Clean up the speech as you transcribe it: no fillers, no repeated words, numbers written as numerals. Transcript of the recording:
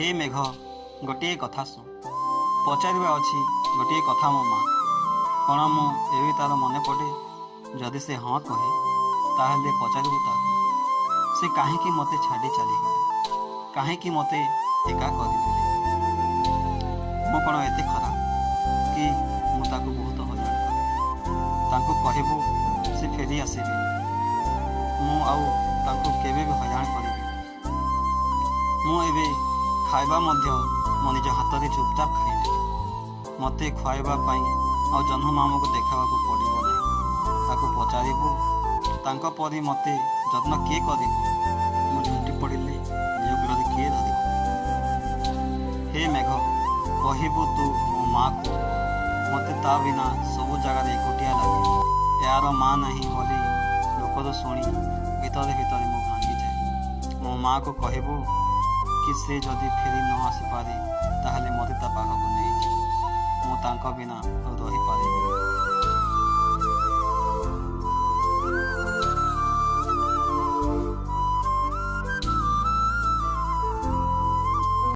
ହେ ମେଘ, ଗୋଟିଏ କଥା ଶୁଣ, ପଚାରିବା ଅଛି ଗୋଟିଏ କଥା। ମୋ ମା କ'ଣ ମୁଁ ଏବେ ତାର ମନେ ପଡ଼େ? ଯଦି ସେ ହଁ କହେ, ତାହେଲେ ପଚାରିବୁ ତାକୁ, ସେ କାହିଁକି ମୋତେ ଛାଡ଼ି ଚାଲିଗଲେ? କାହିଁକି ମୋତେ ଏକା କରିଦେଲେ? ମୁଁ କ'ଣ ଏତେ ଖରାପ କି ମୁଁ ତାକୁ ବହୁତ ହଇରାଣ କଲି? ତାଙ୍କୁ କହିବୁ ସେ ଫେରି ଆସିବେ। ମୁଁ ଆଉ ତାଙ୍କୁ କେବେ ବି ହଇରାଣ କରିବିନି। ମୁଁ ଏବେ ଖାଇବା ମଧ୍ୟ ମୋ ନିଜ ହାତରେ ଚୁପଚାପ ଖାଇନେବି। ମୋତେ ଖୁଆଇବା ପାଇଁ ଆଉ ଜହ୍ନ ମାମୁଁକୁ ଦେଖାଇବାକୁ ପଡ଼ିବ ନାହିଁ। ତାକୁ ପଚାରିବୁ, ତାଙ୍କ ପରି ମୋତେ ଯତ୍ନ କିଏ କରିବ? ମୁଁ ଝୁଣ୍ଟି ପଡ଼ିଲେ ନିଜ କୋଳରେ କିଏ ଧରିବ? ହେ ମେଘ, କହିବୁ ତୁ ମୋ ମାଆକୁ, ମୋତେ ତା ବିନା ସବୁ ଜାଗାରେ ଏକୁଟିଆ ଲାଗେ। ଏହାର ମା ନାହିଁ ବୋଲି ଲୋକରୁ ଶୁଣି ଭିତରେ ଭିତରେ ମୁଁ ଭାଙ୍ଗିଯାଏ। ମୋ ମାଆକୁ କହିବୁ କି ସେ ଯଦି ଫେରି ନ ଆସିପାରେ, ତାହେଲେ ମୋତେ ତା ପାଖକୁ ନେଇଯିବ। ମୁଁ ତାଙ୍କ ବିନା ଆଉ ରହିପାରିବିନି।